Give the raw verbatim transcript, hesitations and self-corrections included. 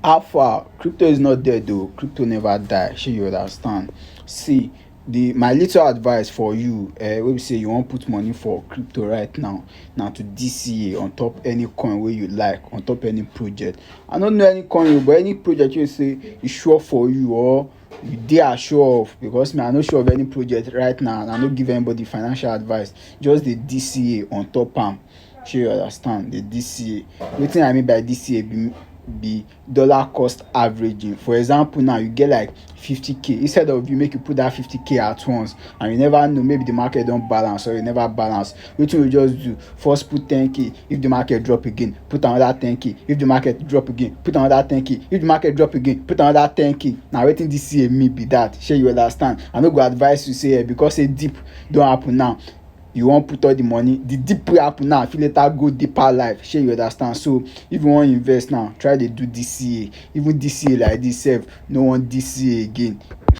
How far? Crypto is not dead though. Crypto never die. Shey you understand? See, the my little advice for you, eh, wey be say you wan put money for crypto right now, na to D C A on top any coin wey you like, on top any project. I no know any coin o, but any project wey say e sure for you or you dey sure of, because me, I no sure of any project right now and I no give anybody financial advice. Just dey D C A on top am. Shey you understand? Dey D C A. Wetin I mean by D C A be be dollar cost averaging. For example now, you get like fifty k. Instead of you make you put that fifty k at once and you never know, maybe the market don balance or you never balance. Wetin you just do, first put ten k. If the market drop again, put another ten k. If the market drop again, put another ten k. If the market drop again, put another ten k. Na wetin D C A mean be that. Shey you understand? I no go advise you say, eh, because say dip don happen now, you wan put all the money. The dip wey happen now fit later go deeper life. Shey you understand? So if you wan invest now, try dey do D C A. Even D C A like this sef, no wan D C A again.